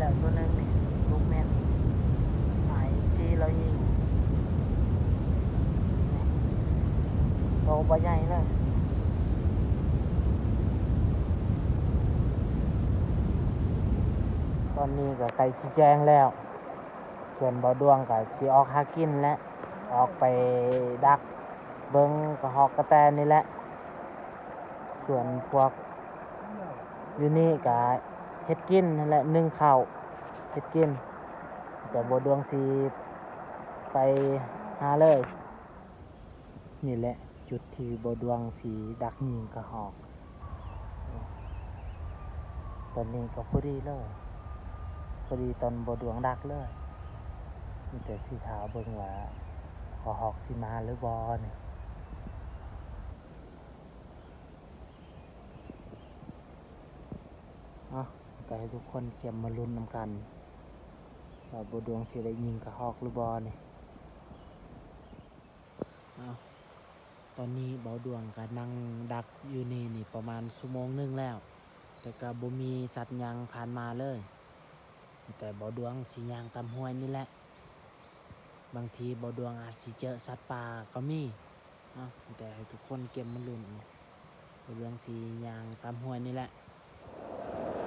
ແລ້ວຕົວໜຶ່ງນີ້ ລູກແມ່ນ ອາ ເອັມ ຊີ ລາວຍິງ ໂຕບໍ່ໃຫຍ່ເລີຍ. ຕອນນີ້ກໍໃກ້ຊິແຈ້ງແລ້ວ ສ່ວນບ່າວດວງກໍຊິອອກຫາກິນແຫຼະ ອອກໄປດັກເບິ່ງກະຮອກກະແຕນີ້ແຫຼະ. ສ່ວນພວກຢູ່ນີ້ກະເຮັດກິນຫັ້ນແຫຼະ ໜຶ້ງເຂົ້າເຮັດກິນ ແຕ່ບ່າວດວງຊິໄປຫາເລີຍ. ນີ້ແຫຼະຈຸດທີ່ບ່າວດວງຊິດັກຍິງກະຮອກ. ຕອນນີ້ກໍພໍດີເລີຍ ພໍດີຕອນບ່າວດວງດັກເລີຍ. ມີແຕ່ຊິຖ້າເບິ່ງວ່າກະຮອກຊິມາຫຼືບໍ່ນີ້. ເອົາ ກໍໃຫ້ທຸກຄົນກຽມມາລຸ້ນນຳກັນ ວ່າບ່າວດວງຊິໄດ້ຍິງກະຮອກຫຼືບໍ່ນີ້. ເອົາ ຕອນນີ້ບ່າວດວງກໍນັ່ງດັກຢູ່ນີ້ນີ້ປະມານຊົ່ວໂມງໜຶ່ງແລ້ວ ແຕ່ກໍບໍ່ມີສັດຫຍັງຜ່ານມາເລີຍ. ແຕ່ບ່າວດວງຊິຍ່າງຕາມຫ້ວຍນີ້ແຫຼະ ບາງທີບ່າວດວງອາດຊິເຈີສັດປ່າກໍມີ. ເອົາ ແຕ່ໃຫ້ທຸກຄົນກຽມມາລຸ້ນ ບ່າວດວງຊິຍ່າງຕາມຫ້ວຍນີ້ແຫຼະ.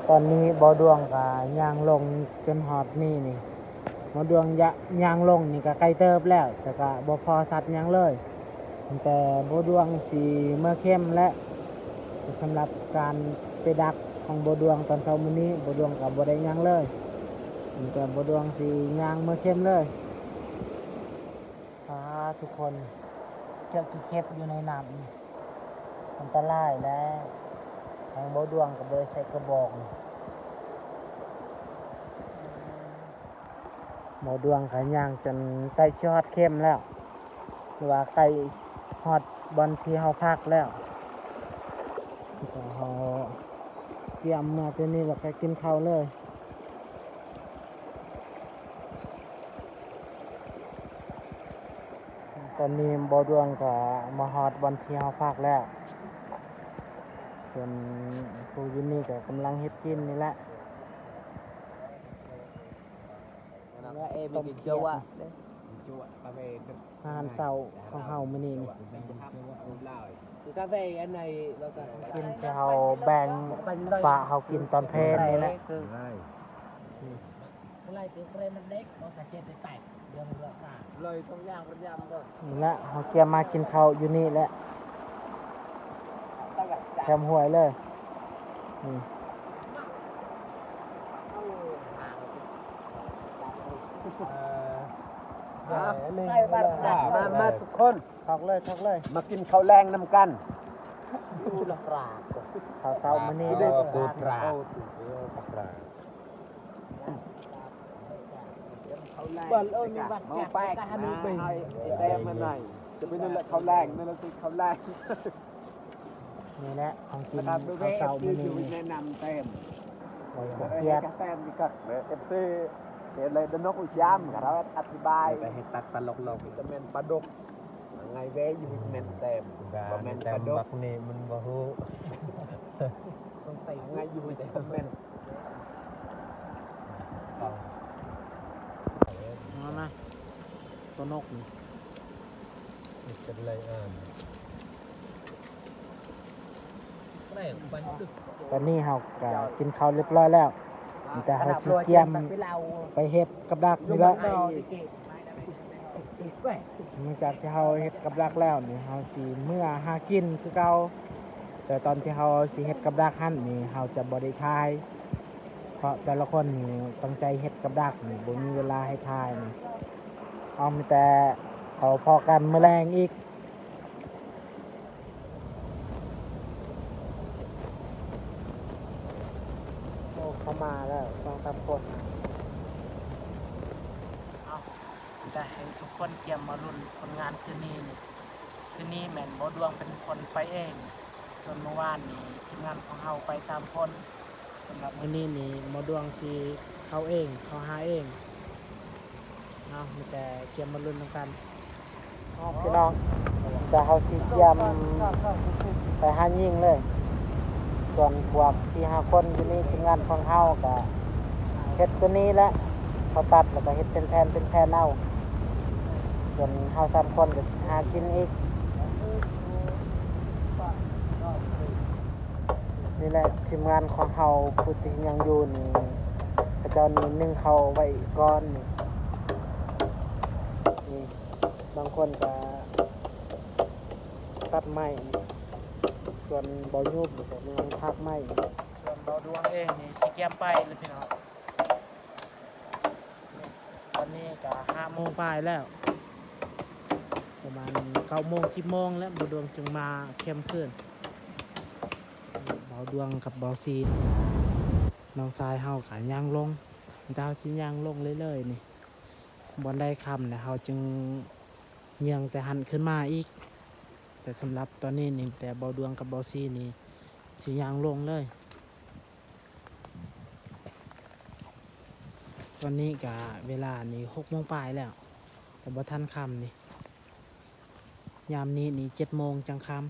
ຕອນນີ້ບ່າວດວງກໍຍ່າງລົງຈົນຮອດນີ້ນີ້ ບ່າວດວງຍະ ຍ່າງລົງນີ້ກໍໄກເຕີບແລ້ວ ແຕ່ກໍບໍ່ພໍສັດຫຍັງເລີຍ. ແຕ່ບ່າວດວງຊິເມືອເຄັມແຫຼະ ສຳລັບການໄປດັກຂອງບ່າວດວງຕອນເຊົ້າມື້ນີ້ ບ່າວດວງກໍບໍ່ໄດ້ຫຍັງເລີຍ ແຕ່ບ່າວດວງຊິຍ່າງເມືອເຄັມເລີຍ. ອາ ທຸກຄົນ ເຈອຂີ້ເຂັບຢູ່ໃນນ້ຳນີ້ ອັນຕະລາຍແຫຼະ. ທາງບ່າວດວງກໍບໍ່ໄດ້ໃສ່ກະບອກນີ້ ບ່າວດວງກໍຍ່າງຈົນໃກ້ຊິຮອດເຄັມແລ້ວ ຫຼືວ່າໃກ້ຮອດບ່ອນທີ່ເຮົາພັກແລ້ວ. ເຮົາກຽມເມືອແຕ່ນີ້ແລ້ວກໍກິນເຂົ້າເລີຍ. ຕອນນີ້ບ່າວດວງກໍມາຮອດບ່ອນທີ່ເຮົາພັກແລ້ວ ສ່ວນຜູ້ຢູ່ນີ້ກໍກຳລັງເຮັດກິນນີ້ແຫຼະ. ອາຫານເຊົ້າຂອງເຮົາມື້ນີ້ນີ້ ກິນທີ່ເຮົາແບ່ງປະເຮົາກິນຕອນເພນນີ້ແຫຼະ. ນີ້ແຫຼະ ເຮົາກຽມມາກິນເຂົ້າຢູ່ນີ້ແຫຼະ ແຄມຫ້ວຍເລີຍ. ມາ ມາທຸກຄົນ ຖອກເລີຍ ຖອກເລີຍ ມາກິນເຂົ້າແລງນຳກັນ. ເຂົ້າເຊົ້າມື້ນີ້ ເດີ ປູປາ ເອີ ປູປາ. ນີ້ແຫຼະຂອງກິນເຂົ້າເຊົ້າມື້ນີ້ ແນະນຳແຕ້ມ ເອົາເຂົ້າແຕ້ມນີ້ກໍເອັຟຊີ ເຮັດເລີຍ ດະນົກອຸຈາມ ເຮົາອະທິບາຍ ແຕ່ເຮັດຕັດຕະຫຼົກໆ ຈະແມ່ນປາດົກ ໄງແວຢູ່ແມ່ນແຕ້ມ ບໍ່ແມ່ນປາດົກ ບັກນີ້ມັນບໍ່ຮູ້ ສົງໄສໄງຢູ່ແຕ່ແມ່ນ ເອົາມາ ຕົວນົກນີ້ ເປັນໄລອານ. ຕອນນີ້ເຮົາກະກິນເຂົ້າຮຽບຮ້ອຍແລ້ວ ມີແຕ່ເຮົາຊິກຽມໄປເຮັດກັບດັກນີ້ແຫຼະ. ຫຼັງຈາກທີ່ເຮົາເຮັດກັບດັກແລ້ວນີ້ ເຮົາຊິເມືອຫາກິນຄືເກົ່າ ແຕ່ຕອນທີ່ເຮົາຊິເຮັດກັບດັກຫັ້ນນີ້ ເຮົາຈະບໍ່ໄດ້ຖ່າຍ ເພາະແຕ່ລະຄົນນີ້ຕັ້ງໃຈເຮັດກັບດັກນີ້ ບໍ່ມີເວລາໃຫ້ຖ່າຍນີ້. ເອົາ ມີແຕ່ເຮົາພໍ້ກັນມື້ແລງອີກ. ໂອ້ ເຂົາມາແລ້ວ ສອງສາມຄົນ. ເອົາ ແຕ່ໃຫ້ທຸກຄົນກຽມມາລຸ້ນຜົນງານຄືນນີ້ນີ້ ຄືນນີ້ແມ່ນບໍ່ດວງເປັນຄົນໄປເອງ ສ່ວນມື້ວານນີ້ທີມງານຂອງເຮົາໄປສາມຄົນ. ສຳລັບມື້ນີ້ນີ້ໝໍດວງຊິເຂົ້າເອງ ເຂົ້າຫາເອງເນາະ ມີແຕ່ກຽມມາລຸ້ນນຳກັນ. ເນາະ ພີ່ນ້ອງ ແຕ່ເຮົາຊິກຽມໄປຫາຍິງເລີຍ. ສ່ວນພວກສີ່ຫ້າຄົນຢູ່ນີ້ ທີມງານຂອງເຮົາກະ ເຮັດຕົວນີ້ແຫຼະ ເຂົາຕັດແລ້ວກໍເຮັດເປັນແຜ່ນເປັນແຜ່ນເອົາ ສ່ວນເຮົາສາມຄົນກໍຫາກິນອີກ. ນີ້ແຫຼະທີມງານຂອງເຮົາ ຜູ້ທີ່ຍັງຢູ່ນີ້ ເຂົາເຈົ້ານີ້ໜຶ້ງເຂົ້າໄວ້ກ່ອນນີ້ ນີ້ບາງຄົນກໍຕັດໄມ້ນີ້ ສ່ວນເບົາຍູບນີ້ກໍກຳລັງຖາກໄມ້ນີ້ ສ່ວນເບົາດວງເອງນີ້ຊິກຽມໄປແລ້ວພີ່ນ້ອງ. ຕອນນີ້ກໍຫ້າໂມງປາຍແລ້ວ ປະມານເກົ້າໂມງ ສິບໂມງແລ້ວ ເບົາດວງຈຶ່ງມາຄ່ຳຄືນ. ເບົາດວງກັບເບົາຊີ ນ້ອງຊາຍເຮົາກໍຍ່າງລົງ ແຕ່ເຮົາຊິຍ່າງລົງເລື້ອຍໆນີ້ ບ່ອນໃດຄ່ຳແລ້ວເຮົາຈຶ່ງຍ່າງແຕ່ຫັ້ນຂຶ້ນມາອີກ. ແຕ່ສຳລັບຕອນນີ້ນີ້ ແຕ່ເບົາດວງກັບເບົາຊີນີ້ຊິຍ່າງລົງເລີຍ. ຕອນນີ້ກະເວລານີ້ຫົກໂມງປາຍແລ້ວ ແຕ່ບໍ່ທັນຄ່ຳນີ້ ຍາມນີ້ນີ້ເຈັດໂມງຈັ່ງຄ່ຳ.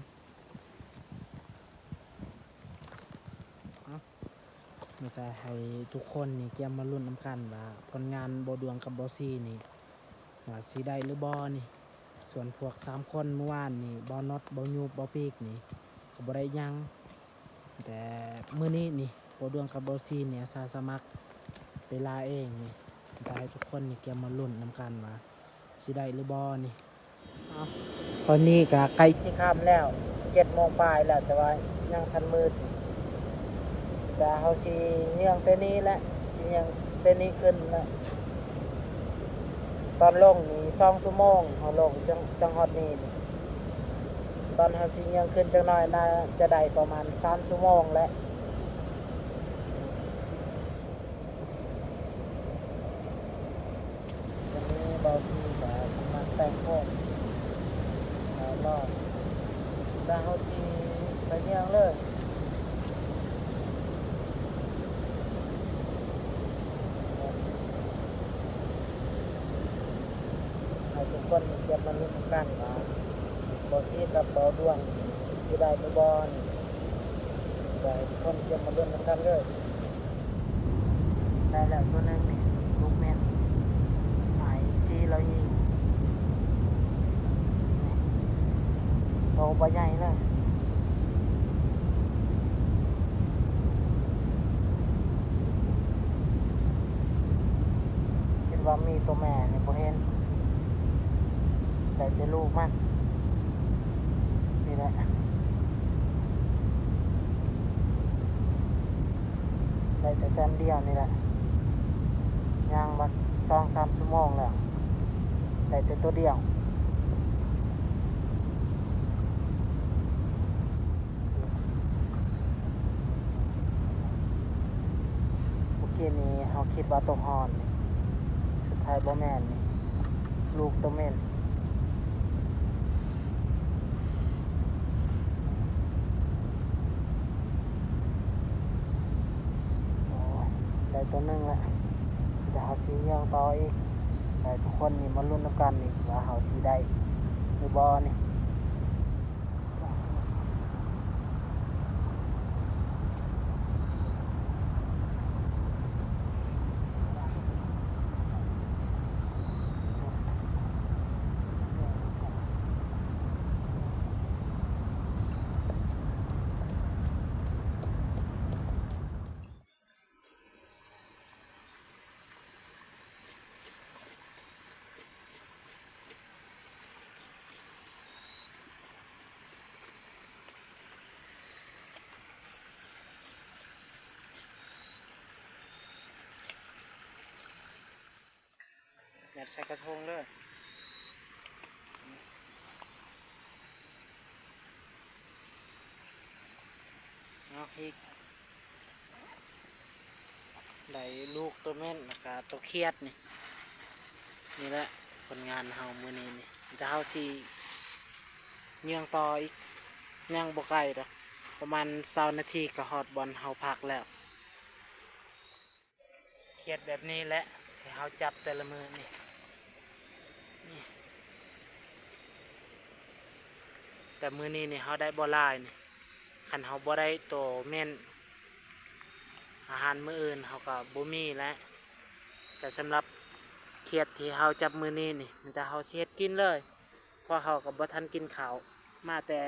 ເອົ້າ ມີແຕ່ໃຫ້ທຸກຄົນນີ້ກຽມມາລຸ້ນນຳກັນວ່າ ຜົນງານເບົາດວງກັບເບົາຊີນີ້ ວ່າຊິໄດ້ຫຼືບໍ່ນີ້. ສ່ວນພວກສາມຄົນມື້ວານນີ້ ເບົານັອດ ເບົາຍູບ ເບົາປີກນີ້ ກໍບໍ່ໄດ້ຫຍັງ. ແຕ່ມື້ນີ້ນີ້ ເບົາດວງກັບເບົາຊີນີ້ ອາສາສະໝັກໄປລາເອງນີ້ ແຕ່ໃຫ້ທຸກຄົນນີ້ກຽມມາລຸ້ນນຳກັນວ່າຊິໄດ້ຫຼືບໍ່ນີ້. ເອົ້າ ຕອນນີ້ກໍໃກ້ຊິຄ່ຳແລ້ວ ເຈັດໂມງປາຍແລ້ວ ແຕ່ວ່າຍັງທັນມືດ. ແຕ່ເຮົາຊິຍ່າງແຕ່ນີ້ແຫຼະ ຊິຍ່າງແຕ່ນີ້ຂຶ້ນແຫຼະ. ຕອນລົງນີ້ສອງຊົ່ວໂມງ ເຮົາລົງຈັ່ງ ຈັ່ງຮອດນີ້. ຕອນເຮົາຊິຍ່າງຂຶ້ນຈັກໜ້ອຍ ໜ້າຈະໄດ້ປະມານສາມຊົ່ວໂມງແຫຼະ. ວັນນີ້ເບົາຊີກໍຊິມາແຕ່ງໂຄງ ແລ້ວເນາະ ແລ້ວເຮົາຊິໄປຍ່າງເລີຍ. ໃຫ້ທຸກຄົນກຽມມາລຸ້ນນຳກັນວ່າ ເບົາຊີກັບເບົາດວງຊິໄດ້ຫຼືບໍ່ນີ້ ໃຫ້ທຸກຄົນກຽມມາລຸ້ນນຳກັນເລີຍ. ໄດ້ແລ້ວຕົວໜຶ່ງນີ້ ລູກເມັດ ໄມ້ສີ່ຮ້ອຍຍິງ ໂຕບໍ່ໃຫຍ່ເລີຍ. ຄິດວ່າມີຕົວແມ່ນີ້ບໍ່ເຫັນ ໄດ້ແຕ່ລູກມັນນີ້ແຫຼະ. ໄດ້ແຕ່ແຕ້ມດຽວນີ້ແຫຼະ ຍ່າງມາສອງສາມຊົ່ວໂມງແລ້ວ ໄດ້ແຕ່ໂຕດຽວ. ເມື່ອກີ້ນີ້ເຮົາຄິດວ່າຕົກຮ່ອນ ສຸດທ້າຍບໍ່ແມ່ນ ລູກຕົວເມັດ. ໂອ້ຍ ໄດ້ຕົວໜຶ່ງແລ້ວ ດຽວເຮົາຊິຍ່າງຕໍ່ອີກ ໃຫ້ທຸກຄົນນີ້ມາລຸ້ນນຳກັນອີກວ່າເຮົາຊິໄດ້ຫຼືບໍ່ນີ້. ຍັດໃສ່ກະທົງເດີ. ເອົາອີກ ໄດ້ລູກຕົວເມັດ ແລ້ວກະຕົວຂຽດນີ້. ນີ້ແຫຼະຜົນງານເຮົາມື້ນີ້ນີ້ ແຕ່ເຮົາຊິຍ່າງຕໍ່ອີກ ຍັງບໍ່ໄກດອກ ປະມານຊາວນາທີກໍຮອດບ່ອນເຮົາພັກແລ້ວ. ຂຽດແບບນີ້ແຫຼະທີ່ເຮົາຈັບແຕ່ລະມື້ນີ້ ນີ້ ແຕ່ມື້ນີ້ນີ້ເຮົາໄດ້ບໍ່ຫຼາຍນີ້ ຄັນເຮົາບໍ່ໄດ້ໂຕເມັດ ອາຫານມື້ອື່ນເຮົາກໍບໍ່ມີແລ້ວ. ແຕ່ສຳລັບຂຽດທີ່ເຮົາຈັບມື້ນີ້ນີ້ ມີແຕ່ເຮົາຊິເຮັດກິນເລີຍ ເພາະເຮົາກໍບໍ່ທັນກິນເຂົ້າ ມາແຕ່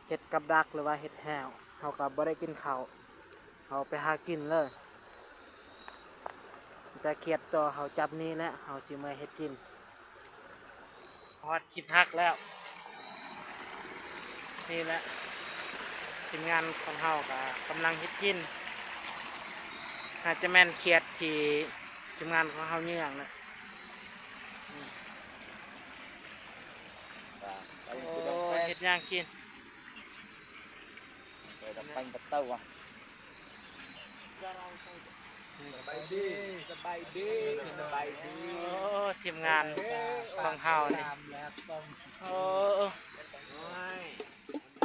ເຮັດກັບດັກ ຫຼືວ່າເຮັດແຮ້ວ ເຮົາກໍບໍ່ໄດ້ກິນເຂົ້າ ເຮົາໄປຫາກິນເລີຍ. ແຕ່ຂຽດຕໍ່ເຮົາຈັບນີ້ແຫຼະ ເຮົາຊິເມືອເຮັດກິນ. ຮອດທີ່ພັກແລ້ວ ນີ້ແຫຼະ ທີມງານຂອງເຮົາກໍກຳລັງເຮັດກິນ ໜ້າຈະແມ່ນຂຽດທີ່ທີມງານຂອງເຮົາເຍືອງນະ. ໂອ້ ເຮັດຫຍັງກິນ? ສະບາຍດີ ສະບາຍດີ ສະບາຍດີ. ໂອ້ ທີມງານຂອງເຮົານີ້ ໂອ້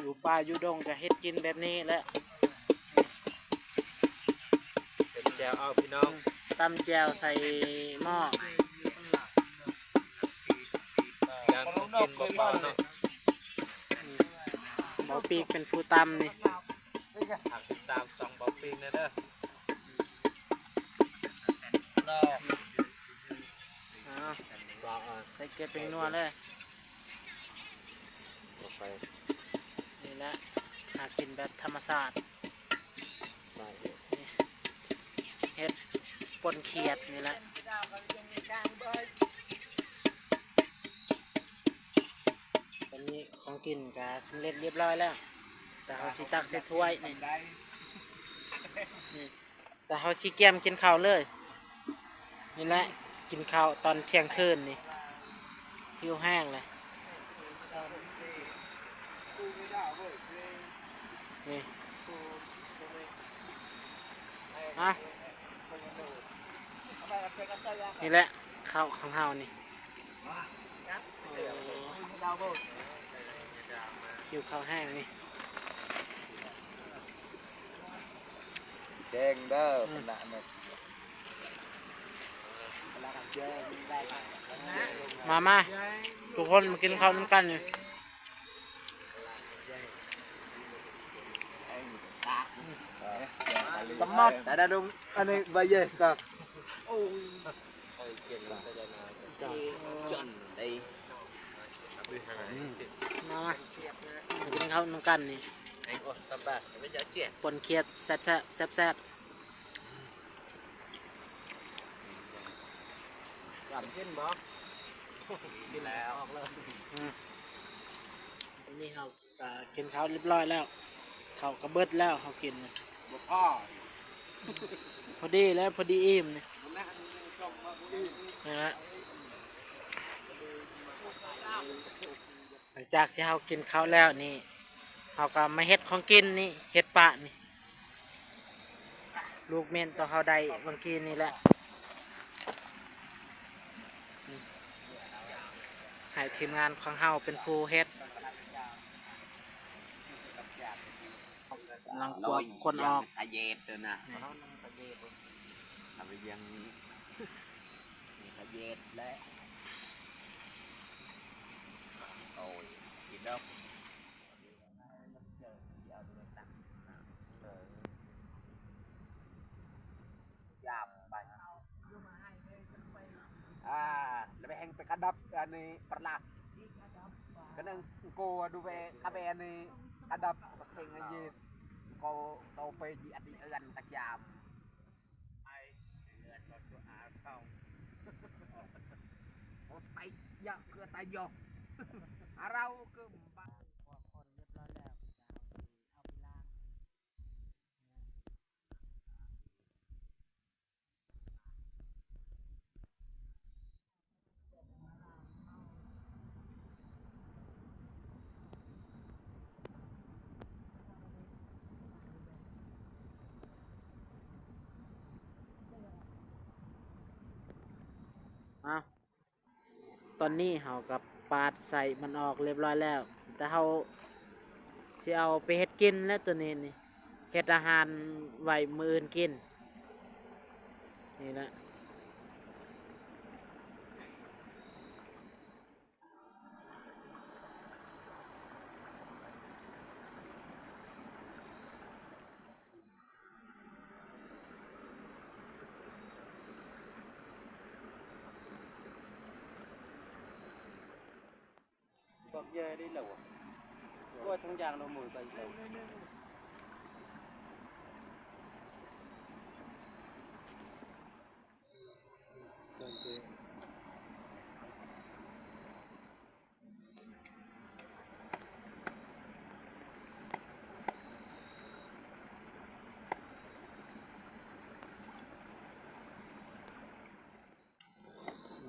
ຢູ່ປ່າຢູ່ດົງກໍເຮັດກິນແບບນີ້ແຫຼະ. ເປັນແຈ່ວເອົາພີ່ນ້ອງ ຕຳແຈ່ວໃສ່ໝໍ້ ຢ່າງຂອງກິນບໍ່ພໍເນາະ. ເບົາປີກເປັນຜູ້ຕຳນີ້ ຝາກຕິດຕາມຊ່ອງເບົາປີກແດ່ເດີ. ເອົາ ໃສ່ເກືອແປ້ງນົວເລີຍ ລົງໄປ. ນີ້ແຫຼະ ຫາກິນແບບທຳມະຊາດ ນີ້ ເຮັດປົ່ນຂຽດນີ້ແຫຼະ. ຕອນນີ້ຂອງກິນກະສຳເລັດລຽບຮ້ອຍແລ້ວ ແຕ່ເຮົາຊິຕັກໃສ່ຖ້ວຍນີ້ ນີ້ ແຕ່ເຮົາຊິກຽມກິນເຂົ້າເລີຍ. ນີ້ແຫຼະ ກິນເຂົ້າຕອນທ່ຽງຄືນນີ້ ຫິວແຮງເລີຍ. ນີ້ ມາ ນີ້ແຫຼະ ເຂົ້າຂອງເຮົານີ້ ຫິວເຂົ້າແຮງນີ້. ແຈ້ງເດີ ອືມ ມາ ມາ ທຸກຄົນມາກິນເຂົ້ານຳກັນນີ້. ຕຳໝົດ ໄດ້ດົງ ອັນນີ້ໃບເຢກະ ໂອ້ຍ ມາ ມາ ມາກິນເຂົ້ານຳກັນນີ້ ປົ່ນຂຽດແຊບໆ ແຊບໆ. ຈຳເຫັນບໍ່? ກິນແລ້ວ ອອກເລີຍ ອືມ ນີ້ເຮົາ ກະກິນເຂົ້າຮຽບຮ້ອຍແລ້ວ ເຂົ້າກະເບິດແລ້ວ ເຮົາກິນ ບໍ່ພໍ ພໍດີແລ້ວ ພໍດີອີ່ມນີ້ ນີ້ແຫຼະ. ຫຼັງຈາກທີ່ເຮົາກິນເຂົ້າແລ້ວນີ້ ເຮົາກະມາເຮັດຂອງກິນນີ້ ເຮັດປະນີ້ ລູກເມັນໂຕເຮົາໄດ້ຫວ່າງກີ້ນີ້ແຫຼະ ໃຫ້ທີມງານຂອງເຮົາເປັນຜູ້ເຮັດ ກຳລັງຄວບຄົນອອກ ຂະເຢດເດີນະ ຂະເຢດ ຂະເຢດ ຂະເຢດແຫຼະ ໂອ້ຍ ກິນດອກ. ຢາມໄປ ອາ ແລ້ວໄປແຮ່ງໄປກະດັບ ອັນນີ້ປະລາ ກະໜຶ່ງໂກດູເວ ກະເບ ອັນນີ້ກະດັບ ປະເສັງ ອັນເຢສ ໂກໂຕເປ ຈີ ອັນນີ້ເອີນຕະຢາມ. ເອົາ ຕອນນີ້ເຮົາກໍປາດໄສ້ມັນອອກຮຽບຮ້ອຍແລ້ວ ແຕ່ເຮົາຊິເອົາໄປເຮັດກິນແຫຼະ ໂຕນີ້ນີ້ ເຮັດອາຫານໄວ້ມື້ອື່ນກິນ ນີ້ແຫຼະ. ເ ເຢຍໄດ້ແລ້ວ ໂອ້ຍ ທາງຢ່າງລະເມີໄປແລ້ວ.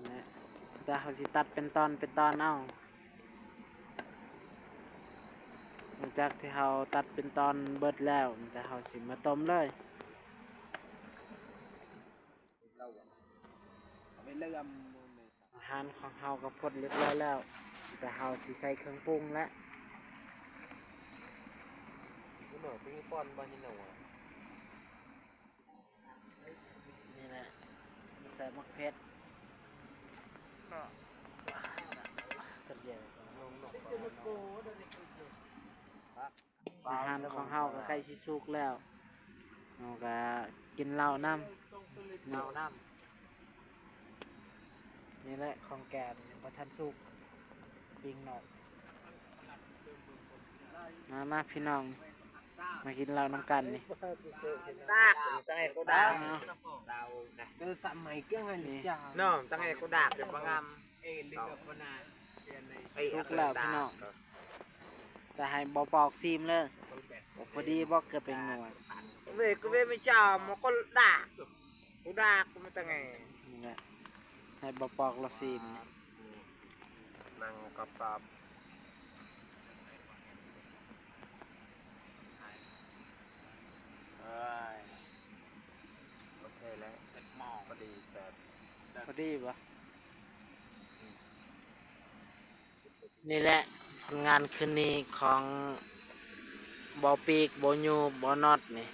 ແລະ ແຕ່ເຮົາຊິຕັດເປັນຕອນເປັນຕອນເອົາ. ຫຼັງຈາກທີ່ເຮົາຕັດເປັນຕອນເບິດແລ້ວ ແຕ່ເຮົາຊິມາຕົ້ມເລີຍ. ອາຫານຂອງເຮົາກໍພົດລຽບຮ້ອຍແລ້ວ ແຕ່ເຮົາຊິໃສ່ເຄື່ອງປຸງແລ້ວ. ນີ້ແຫຼະ ໃສ່ໝາກເຜັດ ອາຫານຂອງເຮົາກໍໃກ້ຊິສຸກແລ້ວ ເຮົາກໍກິນເຫຼົ້ານຳ ເຫຼົ້ານຳ. ນີ້ແຫຼະຂອງແກມຍັງບໍ່ທັນສຸກ ປີ້ງນອກ. ມາ ມາພີ່ນ້ອງ ມາກິນເຫຼົ້ານຳກັນນີ້. ດາກ ຕັ້ງໃຫ້ກູດາກ ເອີ ສາມໄມ້ເກືອງອັນນີ້ ເນາະ ຕັ້ງໃຫ້ກູດາກເປັນປະງາມ. ສຸກແລ້ວພີ່ນ້ອງ ແຕ່ໃຫ້ບໍ່ປອກຊີມເລີຍ ພໍດີບໍ່ເກືອແປ້ງນົວ. ເວ ກະເວ ໄມ່ຈອມ ມາຄົນດາກ ກູດາກ ກະມາຕັ້ງໃຫ້ ນີ້ແຫຼະ ໃຫ້ບໍ່ປອກລາວຊີມ. ນັ່ງກັບປັບ ເອີຍ ໂອເຄແລ້ວ ພໍດີແຊບ ພໍດີບໍ່? ນີ້ແຫຼະຜົນງານຄືນນີ້ຂອງບໍ່ປີກ ບໍ່ຢູ ບໍ່ນັອດນີ້